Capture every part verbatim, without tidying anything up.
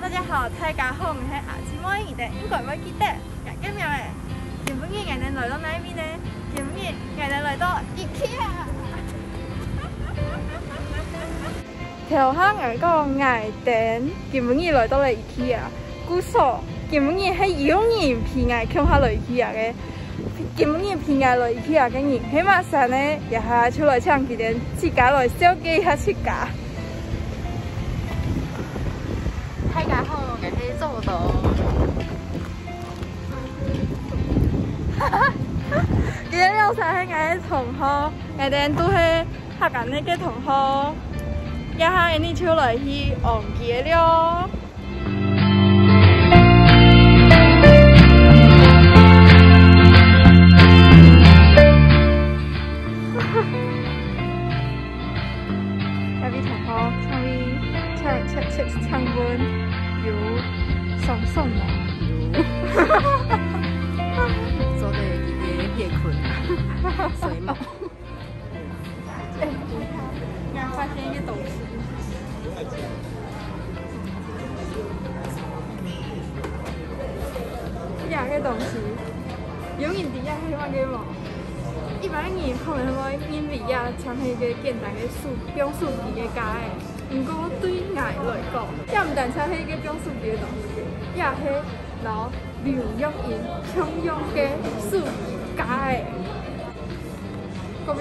大家好，大家好，𠊎係阿姊妹，你兜應該會記得𠊎个名咧。今晡日𠊎兜來到哪位呢？今晡日𠊎兜來到IKEA。頭下𠊎講𠊎兜今晡日來到了IKEA，故所今晡日係有人陪𠊎共下來IKEA个。 今晡日陪𠊎來IKEA个人係麼儕呢？這下就來請佢兜自家來紹介一下自家。大家好，𠊎係周董。佢兜兩儕係𠊎个同學，𠊎兜都係客家个同學。這下𠊎兜就來去逛街了。 這位同學，請問，請，請，請，請問有爽爽無？有。做得一个夜困，睡目。 哎，𠊎發現一个東西。這个東西，有人知這係麼个無？一般人可能會認為這像係一个簡單个手，放手機个架仔。毋過對𠊎來講，這毋單淨係一个放手機个東西，這係摎 劉若英共樣个手機架仔。各位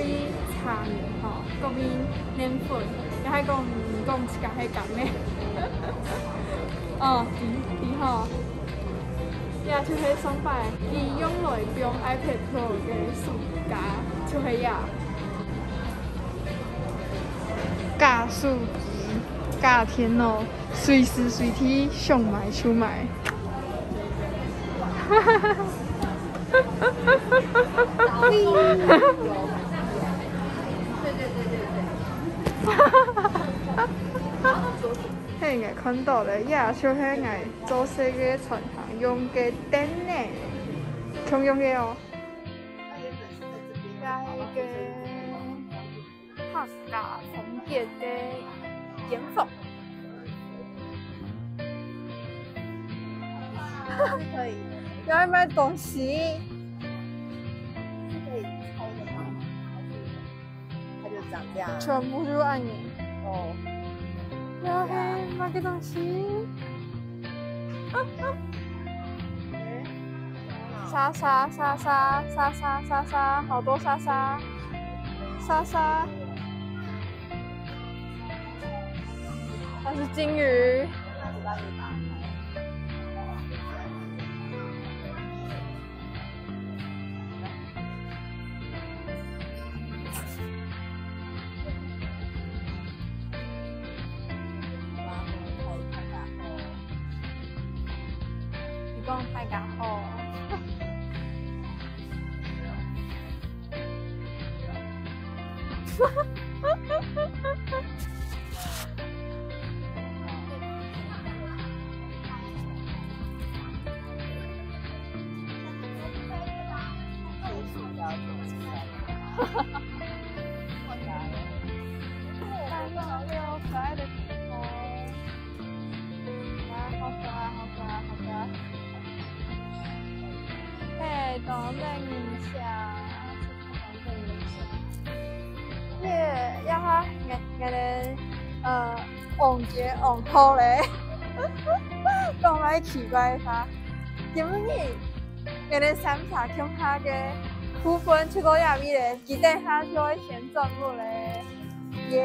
茶友吼，各位奶粉，你還講毋講自家係乾妹？哦，知，知吼。這就係上擺佢用來放iPad Pro个手機架，就係這。架手機，架電腦，隨時隨地想買就買。 嘿，𠊎看到了，這就係𠊎做事个餐廳用个凳仔，共樣个哦。這係一个 客家風格个間房。可以。要買東西。是可以拆的嗎？還是它就長這樣？全部就恁樣。哦。要買个東西。 沙沙沙沙沙沙沙沙，好多沙沙，沙沙，它是金魚。你講大家好。看到有可愛的地方。哇，好可愛，好可愛，好可愛。嘿，等等一下，等等一下。耶，呀哈，𠊎，𠊎兜，呃，逛街逛好咧。講麼个奇怪个話，今晡日 𠊎兜三儕共下个部分就到這位咧，佢等下就會先轉屋咧。耶！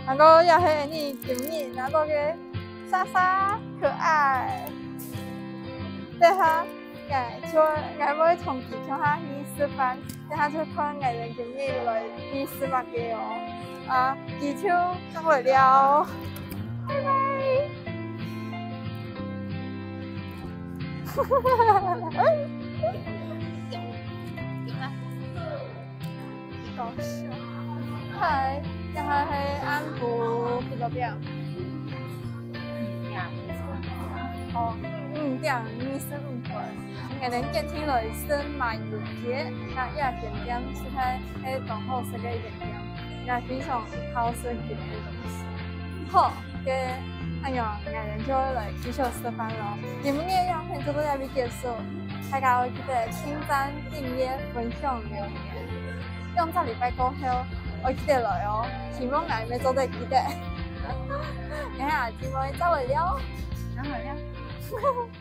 還過這係𠊎今日拿到个莎莎，可愛。等下，𠊎就，𠊎會同佢共下去食飯，等下就看𠊎兜今日來去食麼个哦。啊，佢就轉來了。拜拜。 搞笑。嗨，這下係暗晡幾多點？哦，五點二十五分。𠊎兜決定來食麻油雞，該這間店實在係當好食个一間店，𠊎非常好食佢个東西。好，該哎呀，𠊎等就來繼續食飯咯。今日个影片就到這位結束，大家愛記得點讚、訂閱、分享、留言。兩隻禮拜過後，愛記得來哦。希望𠊎乜做得記得。𠊎係阿姊妹，再會了。再會了。